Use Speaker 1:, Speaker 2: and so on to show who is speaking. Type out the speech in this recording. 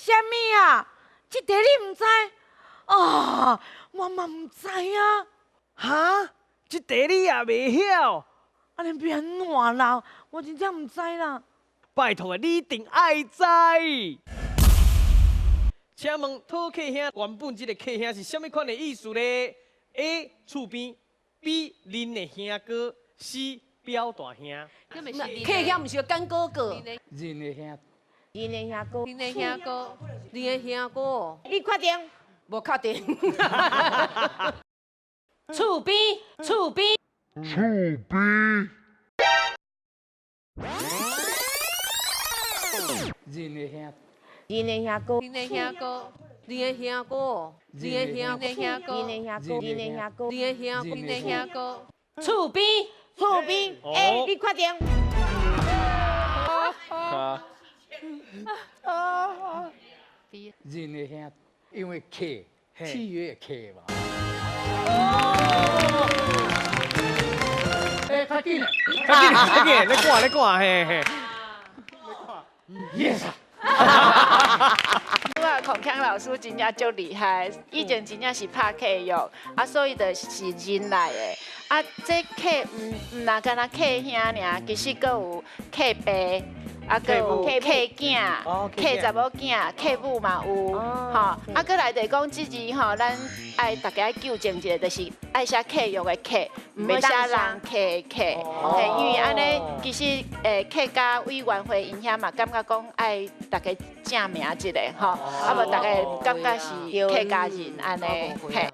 Speaker 1: 啥物啊？這題你毋知？啊，我嘛毋知啊。
Speaker 2: 哈？這題你也袂曉？
Speaker 1: 按呢欲按怎啦？我真正毋知啦。
Speaker 2: 拜託啊，你一定愛知。請問討客兄原本這个客兄是啥物款的意思咧？A 厝邊，B 恁的兄哥，C 表大兄。
Speaker 3: 客兄毋是個乾哥哥。
Speaker 4: 恁的兄，
Speaker 5: 恁的兄哥，
Speaker 6: 恁的兄哥，
Speaker 3: 恁的兄哥。
Speaker 5: 你確定？
Speaker 3: 無確定。厝邊，厝邊。
Speaker 7: 厝邊。
Speaker 4: 恁的兄，
Speaker 5: 恁的兄哥，
Speaker 6: 恁的兄哥，
Speaker 3: 恁的兄哥，恁的兄，
Speaker 6: 恁的兄哥，
Speaker 5: 恁的兄哥，恁的兄哥，
Speaker 3: 恁的兄，
Speaker 6: 恁的兄哥。
Speaker 3: 厝邊，
Speaker 5: 厝邊，A，你確定？
Speaker 4: 啊。恁的兄，因為契，契約的契嘛。哦。欸，較緊，
Speaker 2: 較緊，較緊，你看，你看，嘿嘿。
Speaker 4: Yes。
Speaker 8: 我孔鏘老師真正足厲害，以前真正是拍契約，啊，所以就是認來的。啊，這契毋若干焦契兄爾，其實閣有契爸，啊，閣有契囝、契查某囝、契母嘛有，吼。啊，閣來就是講這字吼，咱愛大家愛糾正一下，就是愛寫契約的契，毋好寫人客的客。嘿，因為按呢，其實客家委員會𪜶遐嘛，感覺講愛大家正名一下吼，啊無大家感覺是客家人按呢，嘿。